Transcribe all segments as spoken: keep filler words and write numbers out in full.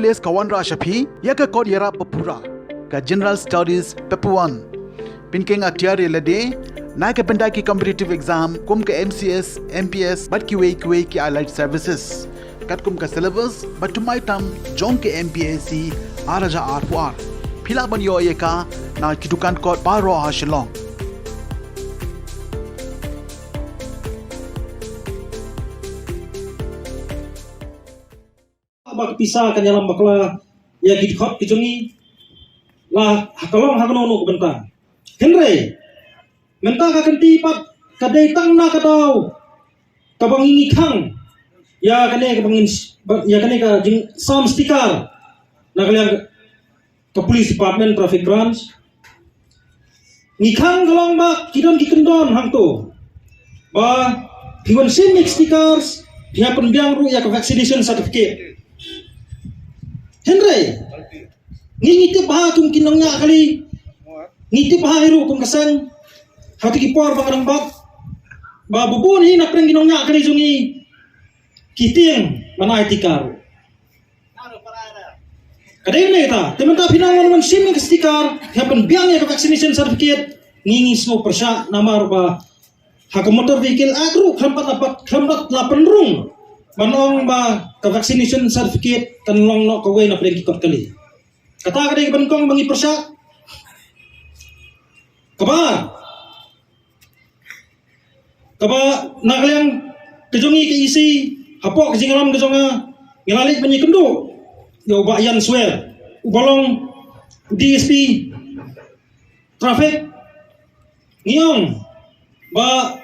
test ka wanrah sha phi ïa ka kot ïarap ba pura, ka General Studies Paper one. Pynkheiñ atiar ïa lade na ka bynta ki competitive exam kum ka M C S, M P S bad kiwei kiwei ki allied services. Katkum ka syllabus ba thymmai tam jong ka M P S C ar hajar arphew ar. Phi lah ban ïoh ïa ka na ki dukan kot baroh ha Shillong. Ba ka pisa kan ïalam bakla ïa ki dkhot ki jong ngi la ha ka long ha kano kano ka bynta. Hynrei mynta ka kynti pat ka dei tang na ka daw kaba ngi khang ïa kane kaba ngin, ïa kane ka jingsam sticker na ka liang ka Police Department Traffic Branch. Ngi khang ka long ba ki don ki kyndon hangto ba phi wan shim ïa ki stickers, phi hap pynbiang ruh ïa ka vaccination certificate. Hynrei ngi, ngi tip bha kum ki nongñiah kali, ngi tip bha hi ruh kum ka seng, ha kito ki por ba nga dang bat, ba bun hi na pdeng ki nongñiah kali jong ngi ki tieng ban ai sticker ruh. Ka dei ne kata, te mynta phi nang wan, wan shim ïa ka sticker, phi hap pynbiang ïa ka vaccination certificate, ngi, ngi sngew pyrshah namar ba ha ka Motor Vehicle Act ruh khlem pat la pat, khlem pat la pynrung ban ong ba ka vaccination certificate kan long noh kawei na pdeng ki kot kali. Kata ka dei ka nyngkong ba ngi pyrshah. Kaba ar, kaba na ka liang ka jong ngi ka E C, hapoh ka jingïalam ka jong nga, ngi la leit ban ïakynduh ïa u Bah Ian Swer, uba long D S P Traffic. Ngi ong ba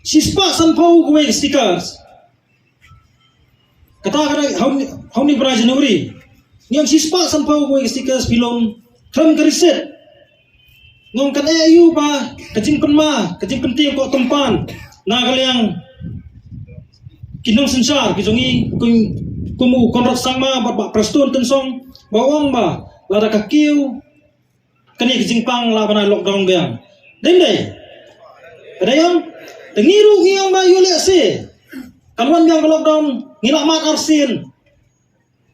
shispah sanphew kawei ka stickers. Kata ka dei ha une, ha une u bnai January. Ngi ong shispah sanphew kawei ka stickers phi lum khlem ka receipt. Ngi ong kan ïa u ba ka jingpynma, ka jingpyntieng ko tympan na ka liang ki nongsynshar ki jong ngi, kum, kum u Conrad Sangma bad Bah Prestone Tynsong, ba ong ba lada ka kiew kane ka jingpang lah ban ai lockdown biang. Dei ym dei? Ka dei ong, te ngi ruh ngi ong ba ïoh lehse kan wan biang ka lockdown, ngi lah mad arsien.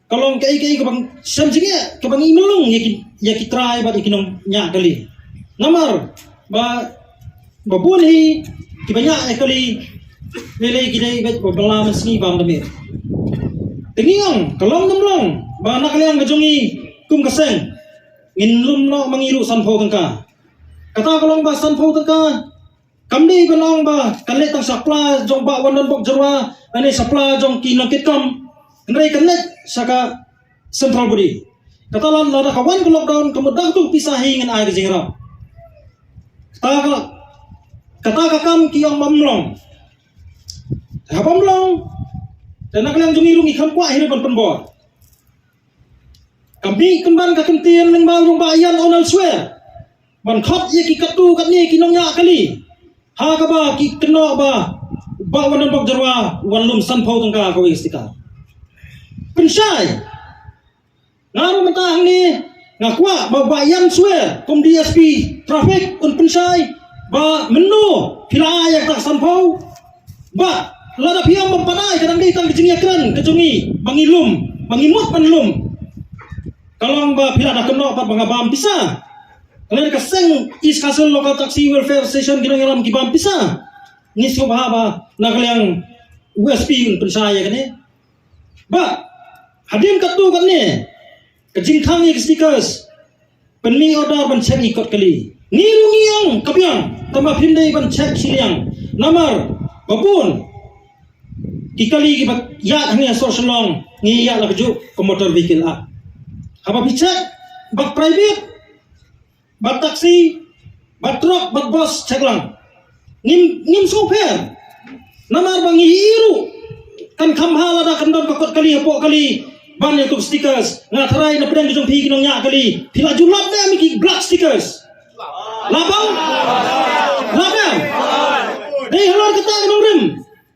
Ka long kaei kaei kaba shem jingeh, kaba ngi mlung ïa ki, ïa ki trai bad ïa ki nongñiah kali. Namar ba, ba bun hi kiba ñiah ïa kali, lei lei ki dei bad ba bylla mynsngi bam da miet. Te ngi ong ka long ne ym long ba na ka liang ka jong ngi kum ka seng ngin lum noh ma ngi ruh sanphew tyngka. Kata ka long ba sanphew tyngka kam dei ban ong ba kan leit tang sha pla jong Bah Wandonbok Jyrwa lane sha pla jong ki nongkitkam, hynrei kan leit sha ka central body. Kata lada ka wan ka lockdown, ka mut da katu ka pisa hi ngin ai ka jingïarap. Kata ka, kata ka kam ki ong ba ym long. Haba ym long, te na ka liang jong ngi ruh ngi kham kwah hi ruh ban pynbor. Ka mih pynban ka kyntien lyngba u Bah Ian Onel Swer ban khot ïa ki katto katne ki nongñiah kali ha kaba ki kynnoh ba Bah Wandonbok Jyrwa wan lum sanphew tyngka kawei ka sticker. Pynshai, nga ruh mynta hangne nga kwah ba Bah Ian Swer kum D S P Traffic un pynshai ba mynno phi la ai ïa kata ka sanphew. Ba lada phi ong ba ym pat ai, ka dang dei tang ka jingïakren ka jong ngi ba ngi lum, ba ngi mut ban lum. Ka long ba phi la da kynnoh pat ba nga bam pisa. Ka long ka seng East Khasi Hills Local Taxi Welfare Association ki nongïalam ki bam pisa. Ngi sngewbha ba na ka liang u S P un pynshai ïa kane. Ba hadien katto katne ka jingkhang ïa ki stickers, pynmih order ban check ïa ki kot kali. Ngi ruh ngi ong ka biang, tangba phim dei ban check shiliang. Namar ba bun ki kali kiba ïaid hangne ha sor Shillong ngi ïaid la kajuh ka Motor Vehicle Act. Haba phi check bad private, bad taxi, bad truck, bad bus, check lang. Ngim, ngim sngewpher. Namar ba ngi hi ruh kan kham bha lada kan don ka kot kali hapoh kali ban ïathuh stickers. Nga tharai na pdeng ka jong phi ki nongñiah kali, phi la ju lap ne em ïa ki black stickers? Lap bang? Lap ne em? Dei halor kata ka nongrim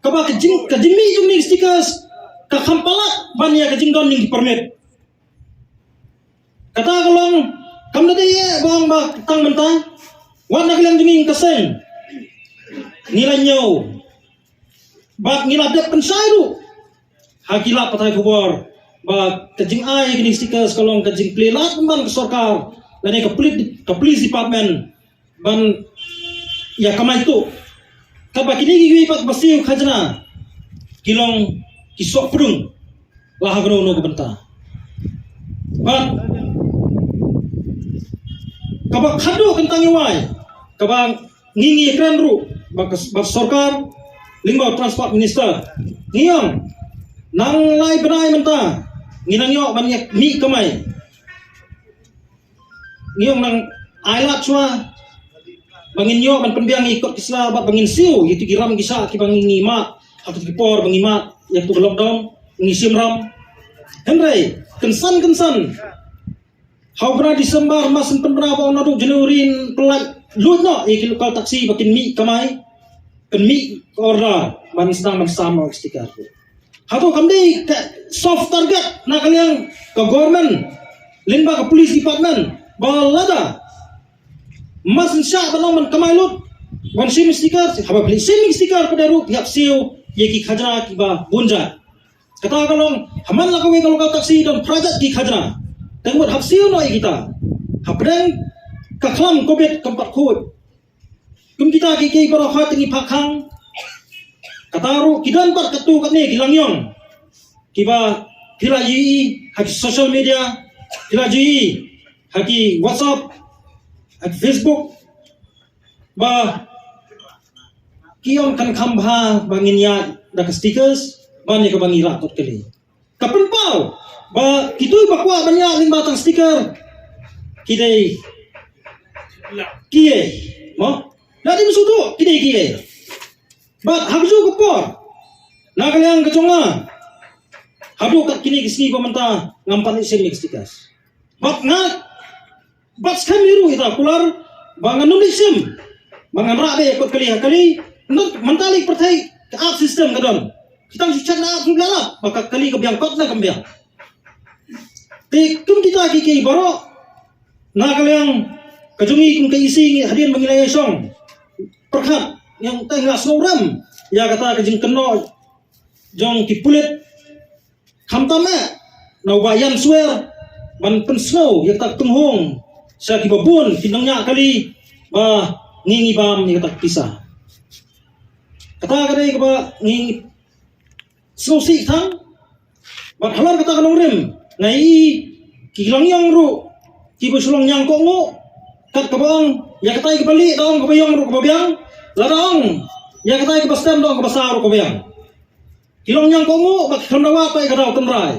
kaba ka jing, ka jingmih jong ngi ki stickers ka kham palat ban ïa ka jingdon jong ki permit. Kata ka long, kam da dei eh ba ong ba tang mynta, wat na ka liang jong ngi ka seng, ngi la ñiew bad ngi la dep pynshai ruh ha ki lad pathai khubor ba ka jingai kine ki stickers ka long ka jingplie lad ban ka sorkar lane ka police, ka police department ban ïa kamai tuh. Katba kine kiwei pat ba siew khajna ki long ki sohpdung la ha kano kano ka bynta. Bad kaba khadduh kynta ngi wai, kaba ngi ngi kren ruh ba ka, ba sorkar lyngba u transport minister, ngi ong nang lai bnai mynta ngi nang ïoh ban ïa mih kamai. Ngi ong nang ai lad shuwa ba ngin ïoh ban pynbiang ïa ki kot ki sla bad ba ngin siew ïa ki ram ki sha kiba ngi ngi mad ha ki por ba ngi mad ïa ka lockdown, ngi shim ram. Hynrei kynsan kynsan ha u bnai December, mas pynbna ba u naduh January, pynlait lut noh ïa ki local taxi ba kin mih kamai, kin mih ka order ban sdang ban sam noh sticker. Hato kam dei ka soft target na ka liang ka government lyngba ka police department ba lada mas shah ban ong ban kamai lut ban shim sticker, haba phi shim sticker pat ruh phi hap siew ïa ki khajna kiba bun jait. Kata ka long ha man la kawei ka local taxi don phra jait ki khajna. Te mut hap siew noh ïa kita hapdeng ka khlam covid kam pat khuid. Kum kita ki ki baroh ha tngi pha khang. Kata ruh ki don pat katto katne ki langïong kiba phi la ïohi ha ki social media, phi la ïohi ha ki WhatsApp, ha ki Facebook, ba ki ong kan kham bha ba ngin ïa da ka stickers ban ïa kaba ngi rah kot kali. Ka pynpaw ba kito ba kwah ban ïa lyngba tang sticker ki dei ki ei mo. La dei msudu ki dei ki ei. Bad ha ka juh ka por na ka liang ka jong nga haduh kat kine ki sngi ba mynta ngam pat leit shim ïa ki stickers. Bad nga Bad skhem hi ruh ita kular ba ngan ym leit shim ba ngan rah beit kot kali ha kali. Mynta lei pyrthei ka app system ka don. Kita shu check na app shu lap ba ka kali ka biang kot na kam biang. Te kum kita ki ki baroh na ka liang ka jong ngi kum ka E C ngi hadien ba ngi la ïa shong pyrkhat ïa te nga sngew rem ïa kata ka jingkynnoh jong ki pulit. Khamtam eh na u Bah Ian Swer ban pynsngew ïa kata ka tynghung sha kiba bun ki nongñiah kali ba ngi ngi bam ïa kata ka pisa. Kata ka dei kaba ngi sngewsih tang. Bad halor kata ka nongrim nga i ki langïong ruh kiba shu long ñiang kohnguh. Kat kaba ong ïa kata kaba lieh da ong kaba ïong ruh kaba biang. Lada ong ïa kata kaba stem da ong kaba saw ruh kaba biang. Ki long ñiang kohnguh ba ki khlem dawa pat ka daw tynrai.